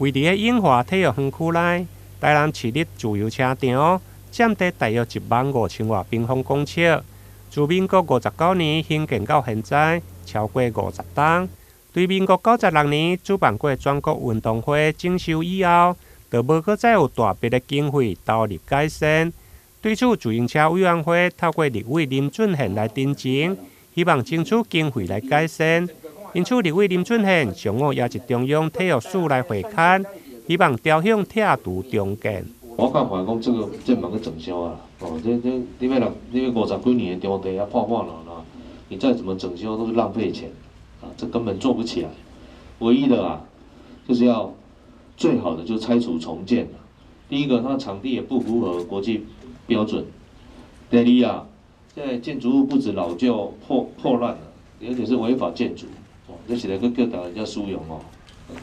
位佇咧永華體育園區內，台南市立自由車場佔地大約15,000外平方公尺，自民國59年興建到現在，超過50冬。對民國96年主辦過全國運動會整修以後，就無閣再有大筆的經費投入改善。對此，自行車委員會透過立委林俊憲來陳情，希望爭取經費來改善。因此，立委林俊憲上午邀集中央體育署來會勘，希望朝向拆除重建。我看法講，這個這嘛去整修啊！哦，這這你欲六，你欲五十幾年的場地啊破破爛爛，你再怎麼整修都是浪費錢，啊，這根本做不起來。唯一的啊，就是要最好的就拆除重建。第一個，它場地也不符合國際標準。第二啊，現在建築物不止老舊破破爛了，而且是違法建築。哦，這起來閣叫大家使用哦，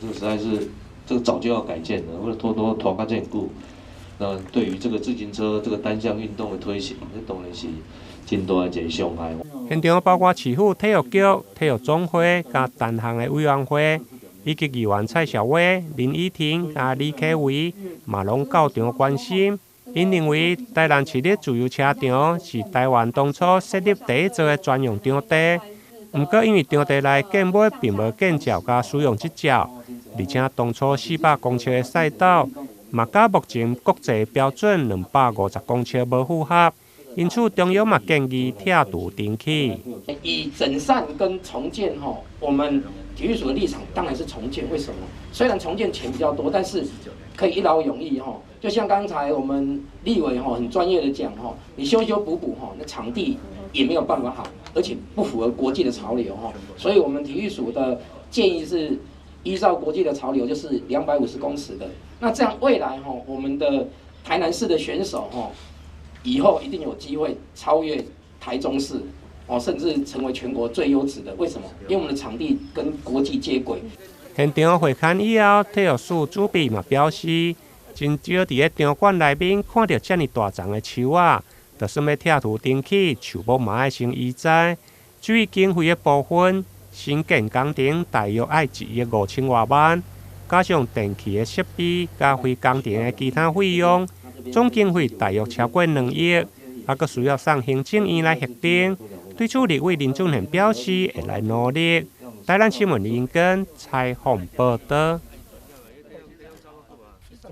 這個實在是這個早就要改建了，為了拖拖拖較這久。那對於這個自行車這個單項運動的推行，這當然是真大的一個傷害。現場包括市府體育局、體育總會佮單項的委員會，以及議員蔡小偉、林依婷佮李啟維，嘛攏到場關心。𪜶認為台南市立自由車場是台灣當初設立第一座的專用場地，毋過因為場地內建物並無建照佮使用執照，而且當初400公尺的賽道，嘛佮目前國際標準250公尺無符合，因此中央嘛建議拆除重起。以整繕跟重建吼，我們體育署的立場當然是重建。為什麼？雖然重建錢比較多，但是可以一勞永逸吼。就像剛才我們立委吼很專業的講吼，你修修補補吼，那場地也沒有辦法好，而且不符合國際的潮流吼。所以我們體育署的建議是依照國際的潮流，就是250公尺的。那這樣未來吼，我們的台南市的選手吼，以後一定有機會超越台中市，哦，甚至成為全國最優質的。為什麼？因為我們的場地跟國際接軌。現場會勘以後，體育署主筆嘛表示，真少佇咧場館內面看著遮爾大叢的樹仔，就算欲拆除重起，樹木嘛愛先移栽。至於經費的部分，新建工程大約愛1億5千外萬，加上電器的設備佮非工程的其他費用，總經費大約超過2億，猶閣需要送行政院來核定。對此，立委林俊憲表示會來努力。台南新聞林根採訪報導。